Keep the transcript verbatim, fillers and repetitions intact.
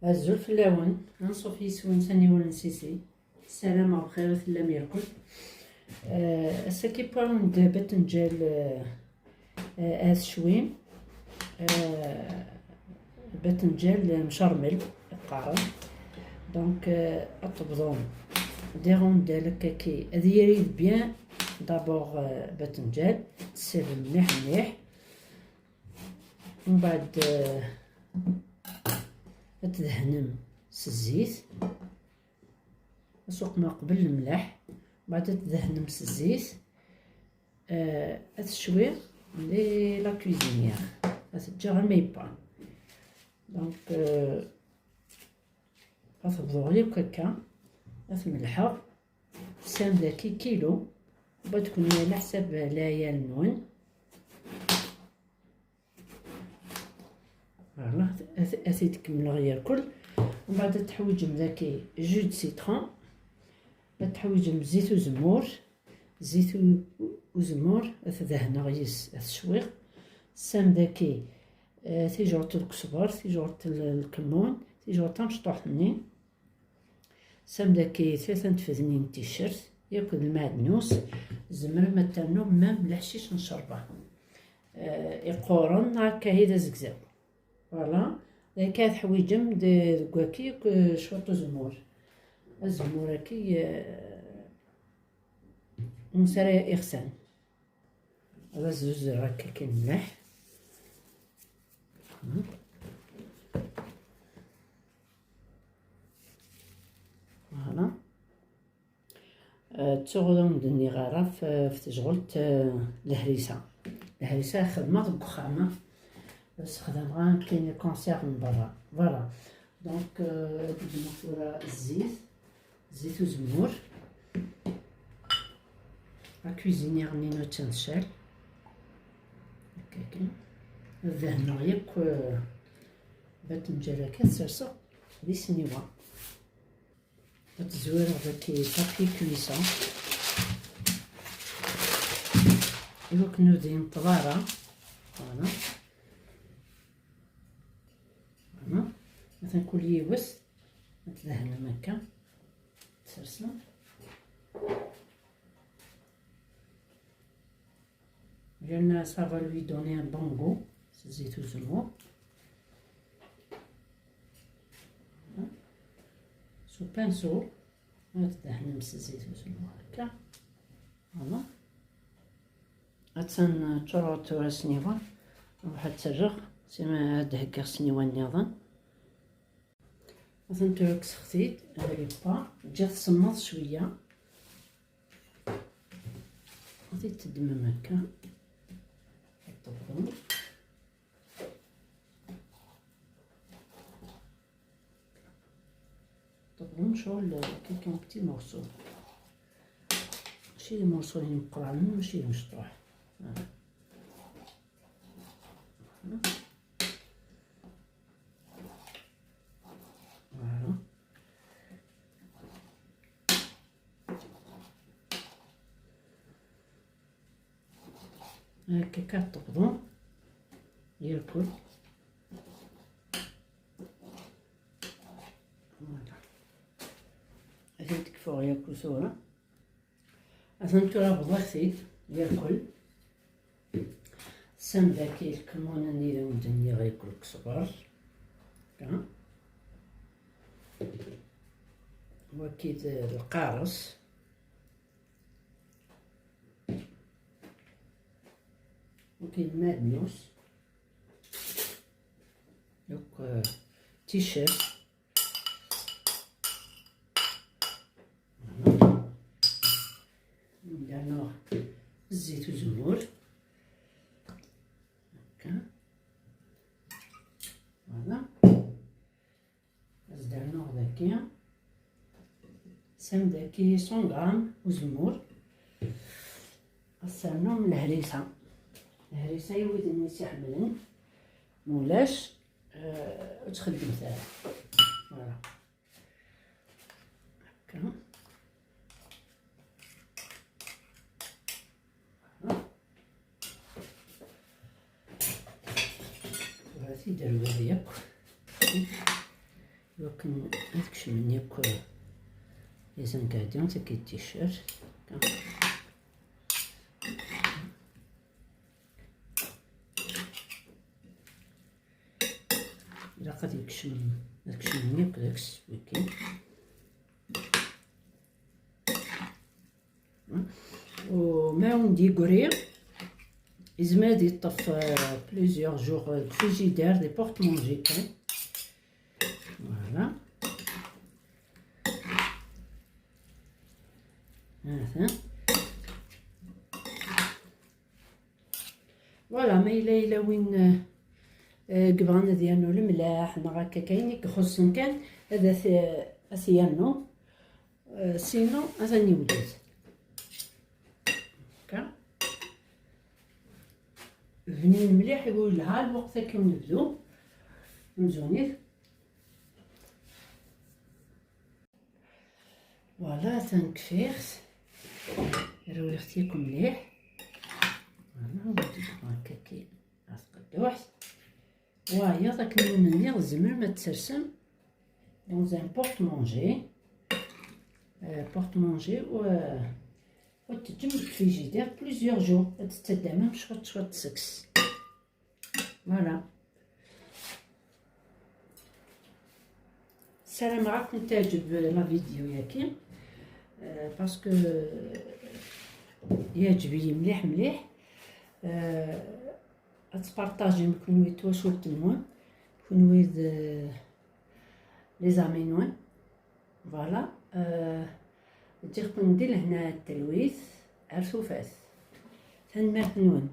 Azul fell-awen, anṣuf yis-wen s aniwel n Sisi. Ssarameɣ bxir i tellam irkul. Eh, ass-agi wwiɣ-awen-d batenǧal, eh, eh, ad ccwim. Eh, batenǧal mcermel, qqaren. Donc, eh, ad tebḍum d iɣundal akkaki, ad yirid bien. D'abord, eh, batenǧal, tessirem mliḥ mliḥ. Mbeɛd, eh, ad tdehnem s zzit. Asuqem qbel lemleḥ, mbeɛd ad tdehnem s zzit. Eh, ad tecwiḍ di la cuisinière, ad teǧǧeɣ arma yebba. Donc, eh, ad tebḍuɣ yakk akka, ad t-mellḥeɣ. Tesɛam daki kilu, mbeɛd kunwi ɛla ḥsab lɛiyal-nwen. Voilà, ad, ad t-id-kemmleɣ yerkul. Mbeɛd ad teḥwiǧem daki jus de citron, ad teḥwiǧem zzit uzemmur, zzit u-, uzemmur, ad t-dehneɣ yis, ad t-cwiɣ. Tesɛam daki, eh, tijurt n lkesber, tijurt n lkemmun, tijurt tamecṭuḥt-nni. Tesɛam daki tlata n tfednin n ticcert, yakk d lmeɛdnus, tzemrem ad ternum même leḥcic n ccerba. Eh, iqquren neɣ akka i d azegzaw. Voilà. Daki ad teḥwiǧem de-, deg waki yakk, eh, cwiṭ uzemmur. Azemmur-agi, eh, ur nesɛi ara ixsan. Ad azzuzeɣ akka kan mliḥ. Voilà. Eh, ttuɣ ur awen-d-nniɣ ara f, f tejɣelt, eh, lehrisa. Lehrisa xedmeɣ deg uxxam, eh. Sexdameɣ akken les conserves n berra. Voilà. Donc, eh, ad d-ddmeɣ tura zzit. Zzit uzemmur. Akuizinier-nni n utencal. Akka kan. Ad dehneɣ yakk, eh, batenǧal akka, ad serseɣ di sniwa. Ad tezwireɣ daki papier cuisson. Iwakken ur d-yenṭeḍ ara. Voilà. Voilà. Atan kul yiwet ad tdehnem akka. Tsersem. Yerna ça va lui donner un bon goût. S zzit uzemmur. S upinso. Ad tdehnem s zzit uzemmur akka. Voilà. Attan ččureɣ tura sniwa. Ruḥ ad tt-rreɣ. Sima ad d-heggiɣ sniwa nniḍen. Atan tura kkseɣ-t-id, ad yebba, ǧǧiɣ-t semmeḍ cwiya. Ad t-teddmem akka. Ad tebḍum. Tebḍum ccɣel, euh, quelques petits morceaux. Mačči d morceaux imeqqranen, mačči d mecṭuḥ. Voilà. Voilà. Akka kan tebḍum yerkul. Voilà. Ad ten-tekfuɣ yakk tura. Atan tura bḍiɣ-t-id yerkul. Tesɛam daki lkemmun-nni i d awen-d-nniɣ yerkul deg ṣṣber. Ha? Waki d lqares. Waki d lmadnus. Yakk, eh, ticcert. Ndernuɣ zzit uzemmur. Akka. Voilà. Ad s-d-rnuɣ daki. Tesɛam daki cent grammes uzemmur. Ad s-rnum lehrisa. Lehrisa i wid-nni i s-iḥemmlen. Mulac, eh, ur ttxeddimet ara. Voilà. Akka. Tura ad t-id-rwiɣ yakk. Donc, ad kecmen yakk les ingrédients qui t-shirt. Ilaq ad yekcem, ad kecmen yakk deg-s wiki. U ma wen-d-yeggri, yezmer ad yeṭṭef, euh, plusieurs jours, euh, deg frigidaire, di porte-manger kan. Voilà. Atan. Voilà, ma yella yella win, euh, euh, yebɣan ad yernu lemleḥ neɣ akka kayen i ixuṣṣen kan, ad at-, ad t-yernu. Euh, sinon, atan yewjed. Akka. Bnin mliḥ, iwulha lweqt akka nebdu. Amzun-it. Voilà, atan kfiɣ-t. Rwiɣ-t yakk mliḥ. Voilà, wadit berkaki ɣer tqedduḥt. Wayeḍ akken umi nniɣ, tzemrem ad tsersem dans un porte-manger. Euh, porte-manger u, euh, u teǧǧem deg frigidaire plusieurs jours. Ad tettaddamem cwiṭ cwiṭ seg-s. Voilà. Ssarameɣ ad kent-teɛǧeb la vidéo-yagi, euh, parce que yeɛǧeb-iyi mliḥ mliḥ. Euh, ad tpartajim kunwi d twacult-nwen, kunwi d, euh, les amis-nwen. Voilà. Euh, ǧǧiɣ-ken di lehna d talwit ar tufat. Tanemmirt-nwen.